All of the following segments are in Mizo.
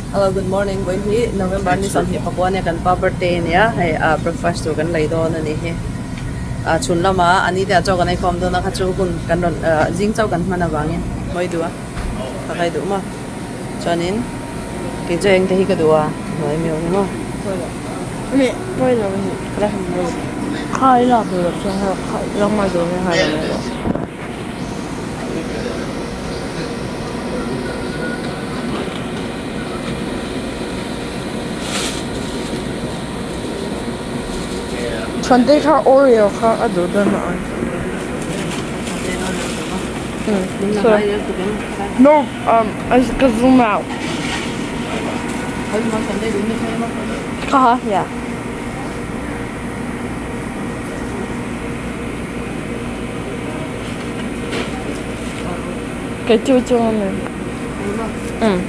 Hello good morning vawiin hi November ni 24 ania kan pa birthday ania hei ah breakfast tur kan lei dawn a nih hi ah chhun lamah a ni te ah chaw kan ei khawm dawn a kha chu hun kan rawn ah zing chauh kan hman avangin mawi duh a ka kai duh maw chuanin kei chu eng te hi ka duh a hnuai mi awm maw Chhuante kha Oreo kha a duh dawn a ang. No, um, ka zoom out. Kha, yeah. Kei chu chu a ni. Um.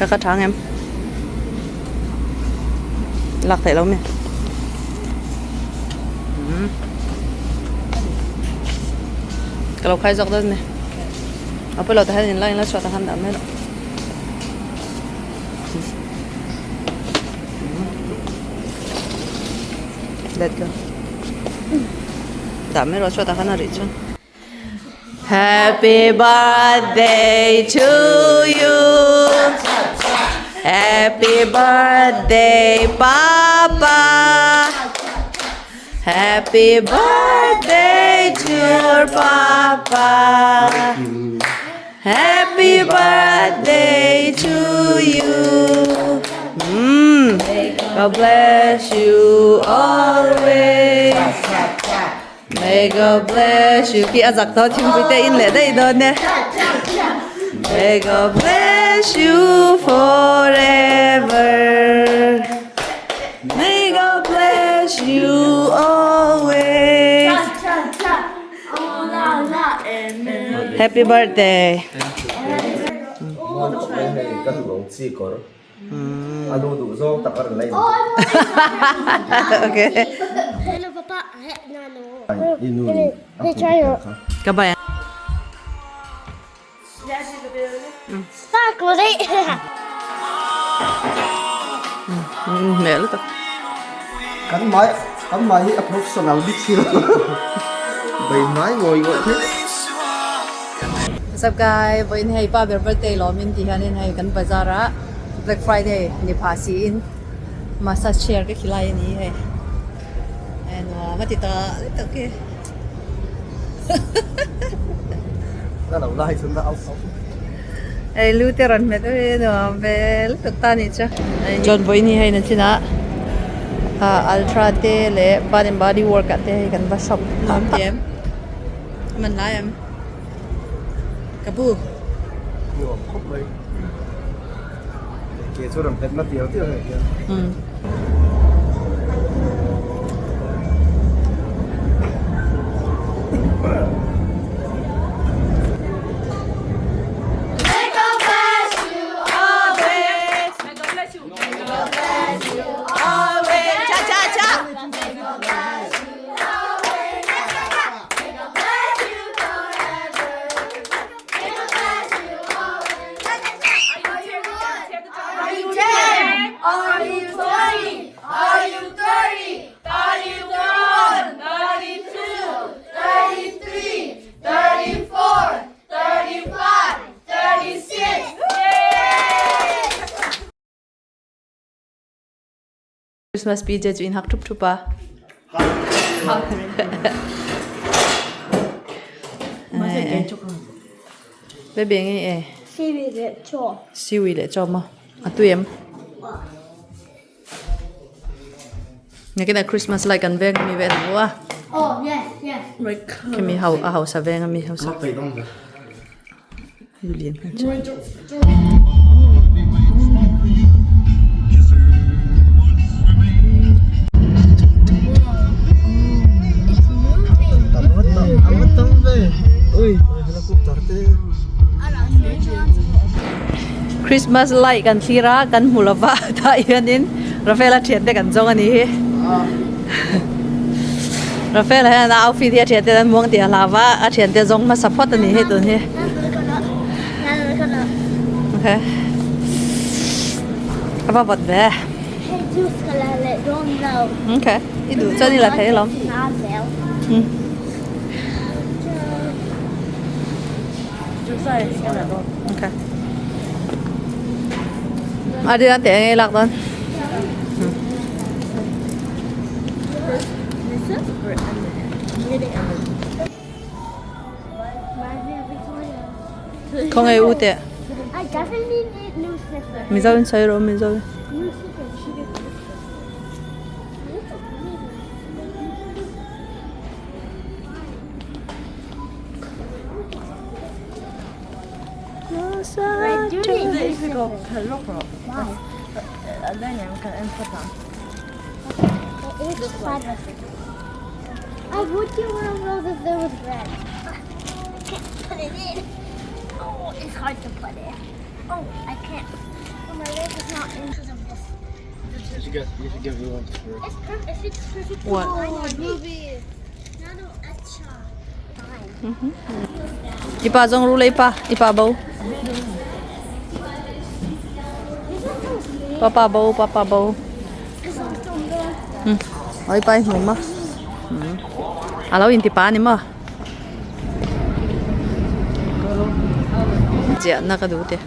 Ka ka tha ngem lak theih lo mi ka lo khai zawk dawn ni a pawilo tah hian in la in la chhuah tah khan dah mai loh. Let go dah mai rawh chhuah tah khan a rih chuan. Happy birthday to you Happy birthday Papa Happy birthday to your Papa Happy birthday to you mm. God bless you always May God bless you. Khi a zak tho thingpui te in leh daih dawn e. May God bless you forever. May God bless you always. Happy birthday. A nu duh zawng tak a rawn la in. Okay. I nu in a hmuh tel kha. Ka bai. Hmel tak. Kan mai kan mai hi a professional bik si lo. Bei ngai ngawi ngawih thei. What's up guys, vawiin hei pa ber birthday lawmin tih hianin hei kan bazar ah Black Friday ni phah siin massage chair ka khilai a ni hei nuam a ti ta tak e hei lu te rawn hmet a nuam vel tak ta anih chu chuan vawiin hi hei nachinah ultra te leh bath and body work ah te hei kan va shop em. A man lai em? Ka bu. Nuam khawp mai. Ke chu rawn pet na tiau tiau hei hian. Um. Cha cha cha. Christmas PJ chu in hak thup thup a. Baby nge e. Siwi le chaw. Siwi le chaw ma. A tui em. Nge kina Christmas light kan veng mi ve ang a. Oh yes yes. Kimi hau a hausa veng ami hausa. Julian. Christmas light kan thlir a kan hmu lova tah hianin Rafaela thiante kan zawng a ni hi. Rafaela hian a outfit hi a thiante an muang tih a hlau va a thiante zawng hmasa phawt a ni hi tun hi. Okay. A va vawt ve. Okay. I duh chuan i la thei alawm. Okay. A đi ăn tiệm lạc don. Không ai ưu tệ. Mizo in sai ro Mizo. What? I pa zong ru lei pa i pa bo papa bo papa bo oi pa i hmu ma a lo in ti pa ni maw chiah na ka duh te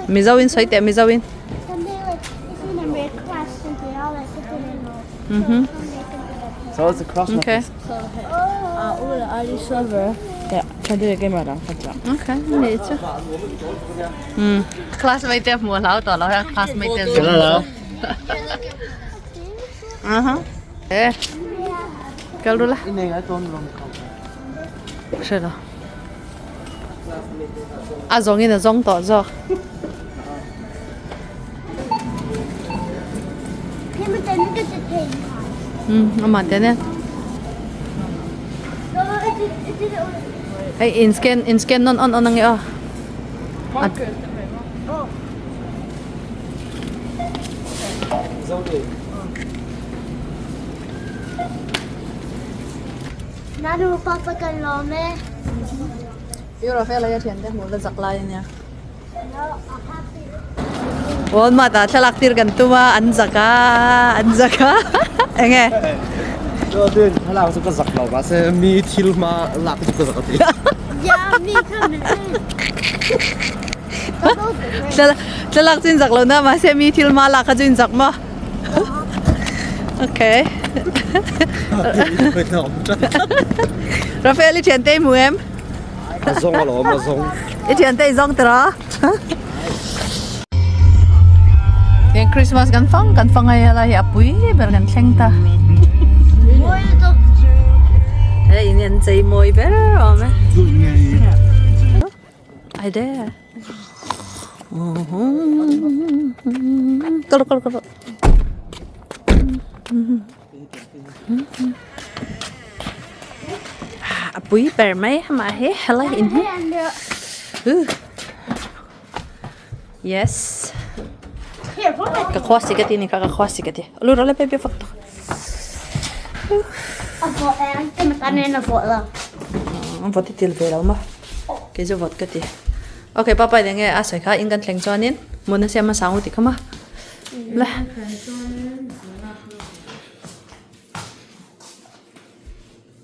Mizo in sawi teh Mizo in. Mhm. So it's a cross Okay. Okay, ni chu. Um. Classmate te hmu a hlau tawh lo hian classmate te Kala la. Aha. Eh. Kal ru la. Inei ngai tawn lawm kha. Hre lo. A zawng in a zawng tawh zawk. Um amah te nen. Hei in scan in scan nawn awn awn ange aw. Nanu papa kan lawm e. Euro fela thian te hmuh la zak lai ania. Walmart ah thlalak tir kan tum a an zak a an zak a enge. Chuan thlalak chu ka zak lo mahse mi thil hma lak chu ka zak a ti. Thlalak chu in zak lo na mahse mi thil hma lak kha chu in zak maw. Okay. Rafael i thian te i hmu em? A zawng alawm a zawng. I thian te i zawng tiraw? Tiang Christmas kan fang kan fang ai helai hi a pui ber kan thleng ta. Hei in hi an chei mawi ber awm e. Ai de. Kal kal kal. A pui ber mai amah hi helai in hi yes ka khua si ka ti ni kha ka khua si ka ti lu ro le pe pe fak to vawt i til ve lo maw kei chu vawt ka ti okay papa in enge a sawi kha in kan thleng chuanin mun a siam hmasa ang u tih kha maw le.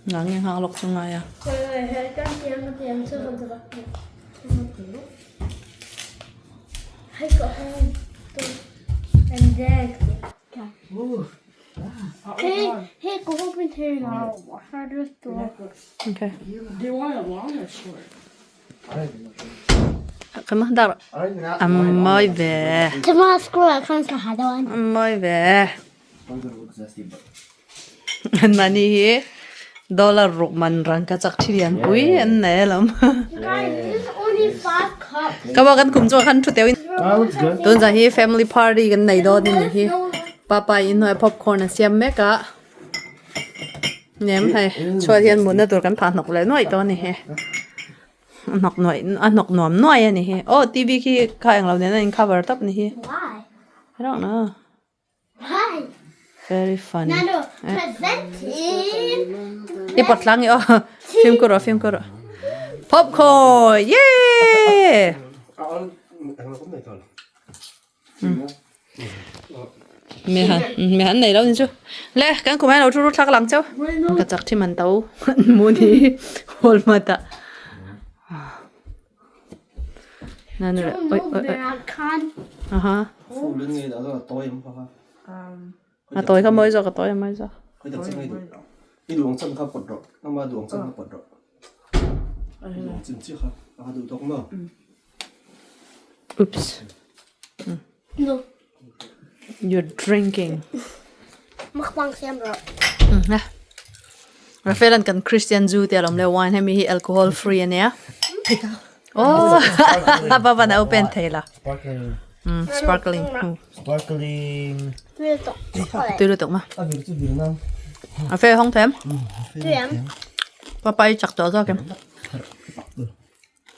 Nga nge nghak lawk chu ngai a. Okay. Kama dar a mawi ve. A mawi ve. Anmahni hi dollar ruk man rangka chak thi lian pui an nei alawm. Ka ba kan kum chu khan thu teuh in tun zan hi family party kan nei dawn a ni hi papa in hnuai popcorn a siam mek a. Nem hei chhuat hian mutna tur kan phah hnawk leh nuaih tawh a ni hi a hnawk nuaih a hnawk nuam nuaih a ni hi aw T V khi kha englo nen a in cover tawp a ni hi I don't know very funny i pawt tlang i aw fimkhur rawh fimkhur rawh popcorn yay. Mi han mi han nei lo ni chu le kan kum hian lo thu ru thlak lang cheu ka chak thi man to mu ni hol ma ta na nu le oi oi oi aha a toi kha moi zo ka toi moi zo Oops. No. You're drinking. Mukbang siam rawh. Rafael an kan Christian zu te alawm le wine hemi hi alcohol free ania. Oh, papa na open thei la. Sparkling. Sparkling. Sparkling. Tui lutuk ma. A vir chu vir nang. Rafael hong them. Tui em. Papa i chak tawh zawk em.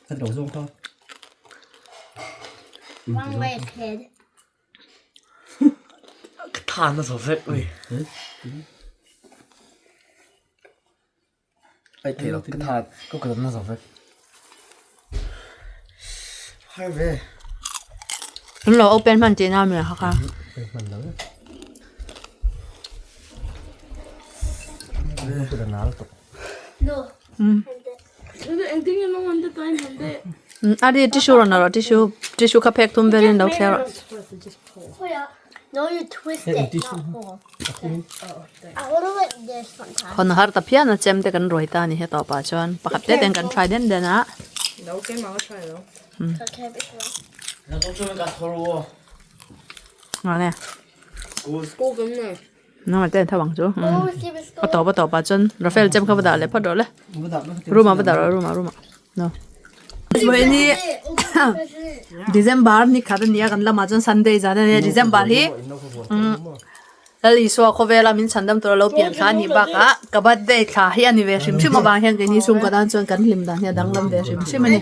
Thật đầu rong không? Wrong way, kid. Than a zo vek ui. Ai thei lo ka than ka kut na zo vek. Har ve. An lo open hman tih na mi kha kha. Hman lo. Kut a nal tuk. No. A ri tissue rawn la rawh tissue tissue kha phek thum velin lo thler rawh. No, you twist it, not pull. I want to like this sometimes. Hawn har ta phian a chem te kan ruai ta a ni hetawh pah chuan pakhat te ten kan try den den a. Okay, before. Ngah nge? Nangmah te an tho ang chu. A tawp a tawp ah chuan Rafael chem kha va dah leh phawt rawh le. Room ah va dah rawh room ah room ah. No. Vawiini December ni khat a ni a kan lamah chuan Sunday zan a nia December hi Lal Isua khawvela min chhandam tur a lo pian thla a nih bakah ka birthday thla hi a ni ve hrim hrim avang hian keini chhungkaw tan chuan kan hlim dan hi a danglam ve hrim hrim a ni.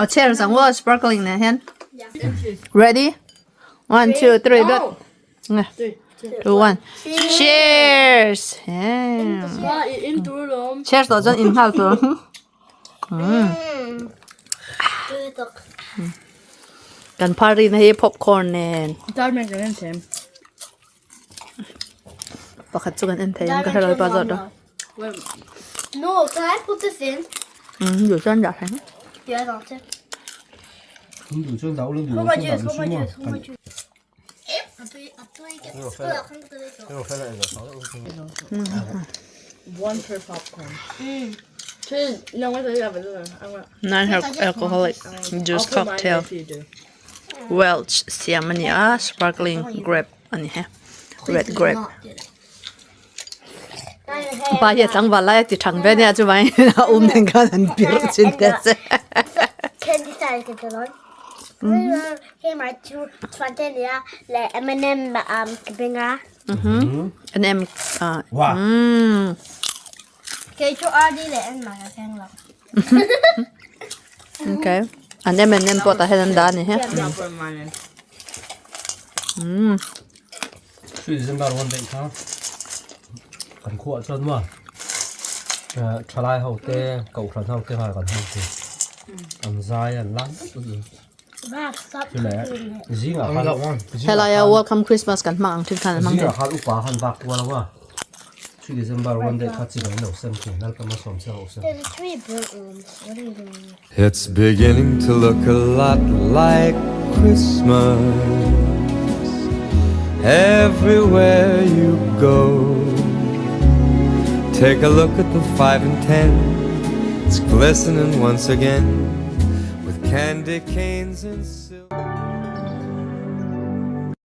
Aw cheers ang aw sparkling nen hian. Ready? 1 2 3 dot. 2 1 Cheers. Cheers tawh chuan in nghal tur. Kan party na hi popcorn nen. Pakhat chu kan en thei ang ka hre lo pa zawt a. No, can I put this in? Duh chuan dah thei. Yeah, I got it. Duh chuan dah ula duh Hold my chuan dah juice, hold my lu juice, hold my juice. One per popcorn. Non-alcoholic juice cocktail Welch siam a ni a sparkling grape a ni he red grape pa hi a tlangval lai a ti thang ve ania chuvangin a um nen khan an pirh chin te che. M Okay. An M and M pawh tah hian an dah a ni he. Kan khuah chuan maw thalai ho te kohhran ho te nghal kan hmu thei an zai an lan vek zingah khan Helaia welcome Christmas kan hmang ang thin khan an hmang zingah khan upa khan vak kual ang a three December one day kha chi mai lo sem thei lalpa malsawm che ho sem. It's beginning to look a lot like Christmas everywhere you go. Take a look at the 5 and 10 It's glistening once again with candy canes and.